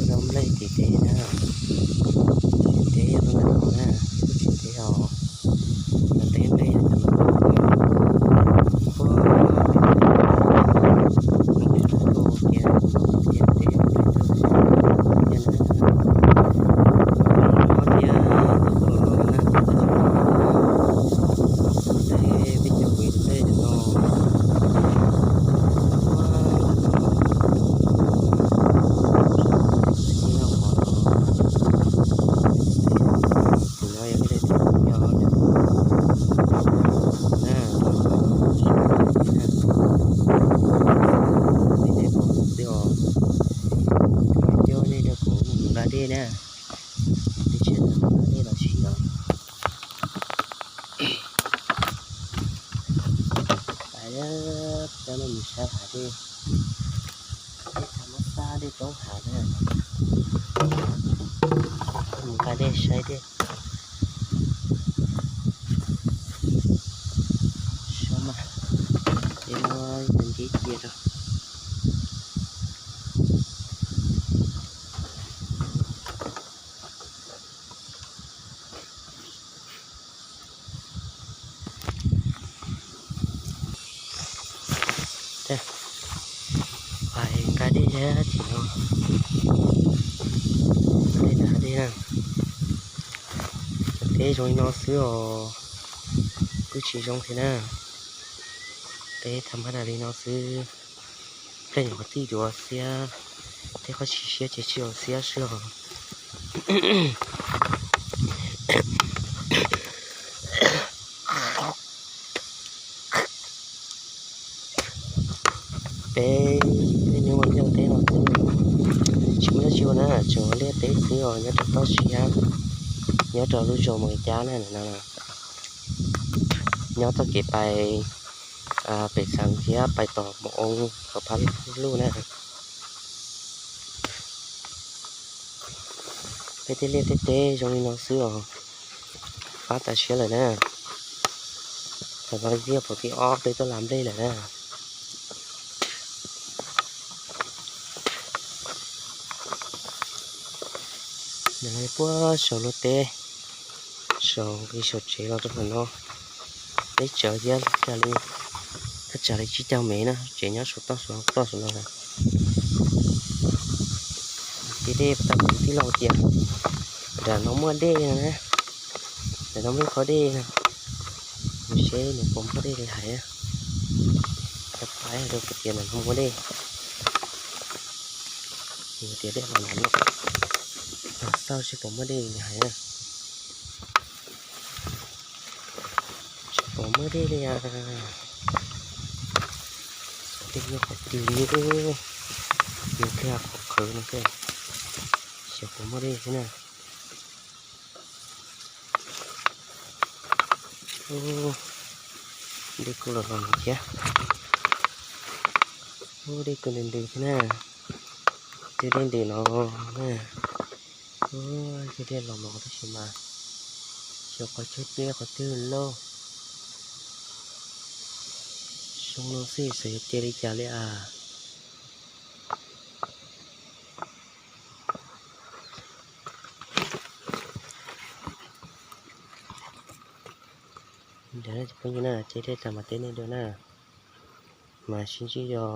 Zaub nplej tim teb na, teb yog lub ntawm no na, tsis teb os, teb nplej yog cov no. Ua, tias, tias teb nplej tuaj tiag na, no tias tuaj los na, tias tuaj tsis tau na, teb peb cov kuv tus nplej cov no. Tus no yog ib daim teb yog na, nej pom xwb os. Coj nej rau kuv mus nqa dej na, dej tsheb nqa dej los siv os. Pais, coj nej mus saib hav dej, dej tha muab xab dej roob hav na. Mus nqa dej saib dej. Saib mas, dej no yog nce cia rau. Pais nqa dej thiab tim no, nqa dej nram hav dej na. Teb zoo li no xwb os, kuj tsis zoo thiab na. Teb tham mab dam li no xwb, nplej nyuam qhuav txij duav xiab, tej qhov tsis siab ces tsis ua xiab xwb os. Peb, peb nyob ua liaj teb no xwb, tsis muaj dab tsi ua na, tseem ua liaj teb xwb os, nyob rau toj siab, nyob rau lub zos Moos Cab na no, nyob txoj kev pais pem xeev thiab pais tom Moo Oo tom Phab Luj na. Peb tej liaj tej teb zoo li no xwb os, pab tas siab lawm na. Tam no yog phaum thib ob peb tuaj lav nplej lawm na. Nws puag saum luag teb, saum nqis saum tsev los rau ntawm no, teb tsawv thiab, thaj tsam li tsib caug mev na, tsev nyob saum toj saum toj saum no. Ces dej tau kuv tij laug tias nram no muaj dej no na, nram no muaj ib qho dej no, mus seb nws puas muaj dej li hais. Tau pais rau kuv tias nram no muaj dej, tias dej los nram no, xauj seb puas muaj dej li hais na. Tsis pom muaj dej li as. Dej nyob qhov twg, nws thiaj qhov qhwv no xwb, xyov puas muaj dej xwb na. Ub, dej kuj los los thiab. Ub, dej kuj ntws ntws thiab na. Twb dej ntws no na. Ub, twb dej los los tab sis mas xyov qhov chaw dej qhov twg lauj. Zoo no xwb xyov yog cia li cas li as. Ntawd na cov phooj ywg na, ces dej tas mas teb nej dua na, mas sib ntsib dua